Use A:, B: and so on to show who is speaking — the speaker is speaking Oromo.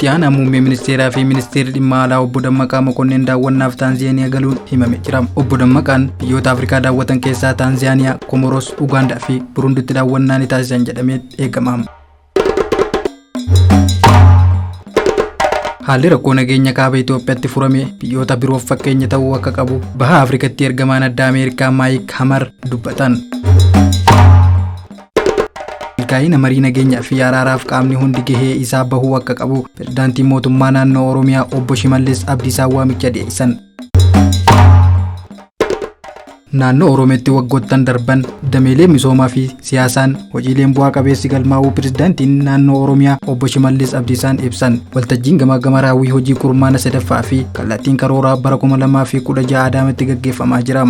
A: Itti aanaa muummee ministeeraa fi ministeerri dhimma alaa obbo Dammaqaa Mokonnin daawwannaaf Taanzaaniyaa galuun himame jira. Obbo Dammaqaan biyyoota Afrikaa daawwatan keessaa Taanzaaniyaa, Komoros, Ugaandaa fi Burunditti daawwannaa ni taasisan jedhamee eegama. Haalli rakkoo nageenya kaaba Itoophiyaatti furame biyyoota biroof fakkeenya ta'uu akka qabu baha Afrikatti ergamaan addaa Ameerikaa Maayik Hamar dubbatan. Milkaa'ina marii nageenyaa fi araaraaf qaamni hundi gahee isaa bahuu akka qabu pirezidaantiin mootummaa naannoo Oromiyaa obbo Shimallis Abdiisaa waamicha dhiyeessan. Naannoo Oromiyaatti waggoottan darban dameelee misoomaa fi siyaasaan hojiileen bu'aa qabeessi galmaa'uu pirezidaantiin naannoo Oromiyaa obbo Shimallis Abdiisaan ibsan. Waltajjiin gamaagama raawwii hojii kurmaana sadaffaa fi kallattiin karooraa bara 2016 Adaamaatti gaggeeffamaa jira.